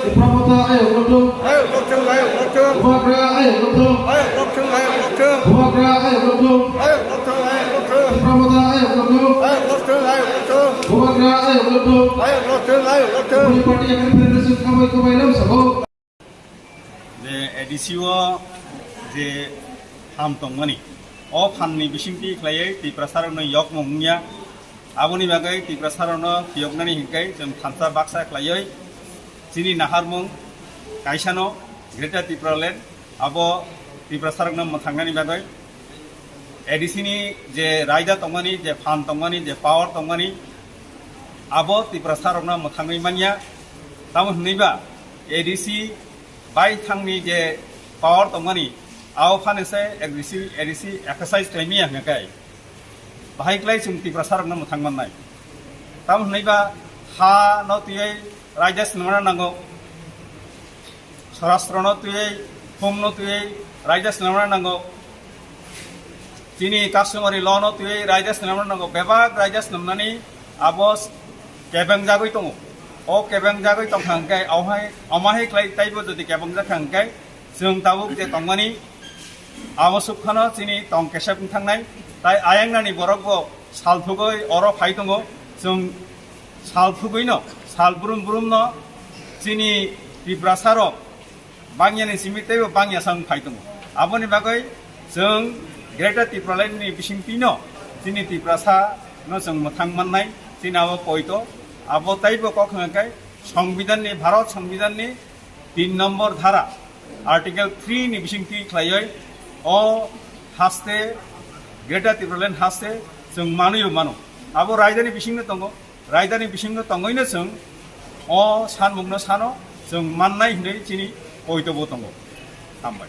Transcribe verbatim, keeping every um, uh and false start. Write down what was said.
Tipra Motha ayok lokthung. Ayok lokthung, ayok lokthung. Bubagra ayok lokthung. Ayok lokthung, ayok lokthung. Bubagra ayok lokthung. Ayok lokthung, ayok lokthung. Tipra Motha ayok lokthung. Ayok lokthung, ayok lokthung. Bubagra ayok lokthung. Ayok lokthung, ayok lokthung. Boni party yakni federation kabai kabai lam sabo. Je A D C o je phan tongmani, o phanni bisingtwi khlaiwi Tiprasarokno yokmung wngya. Aboni bagwi Tiprasarokno phiyoknani hinkhe chwng thansa baksa khlaiwi chini naharmung kaisano Greater Tipraland abo Tiprasarokno mwthangnani bagwi A D C ni je raida tongmani, je phan tongmani, je power tongmani, abo Tiprasarokno mwthangwi manya. Tamo hwnwiba A D C bai thangni je power tongmani, abo phano se A D C, A D C exercise khlaimaya hwnka khe bahai khlai chwng Tiprasarokno mwthang mannai. Tamo hwnwiba ha no twiwi raida swnamna nango. Swarashtra no twiwi, home no twiwi raida swnamna nango. Chini customary law no twiwi raida swnamna nango. Bebak raida swnamnani abo s-, kebengjagwi tongo. O kebengjagwi tongkha hwnkhe, awhai, amahai khlai taibo jodi kebengjak kha hwnkhe, chwng tabuk je tongmani abo sukphano chini tong kesep wng thangnai. Tai ayangnani borok bo salthugwi oro phai tongo. Chwng salthugwino, sal brum brumno chini Tiprasarok bangyani simi teibo bangya sang phai tongo. Aboni bagwi chwng Greater Tipraland ni bisingtwino chini Tiprasa no chwng mwthang mannai, chini abo poito. Abo teibo kok hwnka khe Songbidan ni, Bharat Songbidan ni tin nombor dhara, Article three ni bisingtwi khlaiwi o haste, Greater Tipraland haste chwng manwi mano. Abo raidani bisingno tongo. Raidani bisingo tongwino chwng o sanmungno sano chwng mannai hinwi chini poito bo tongo. Hambai.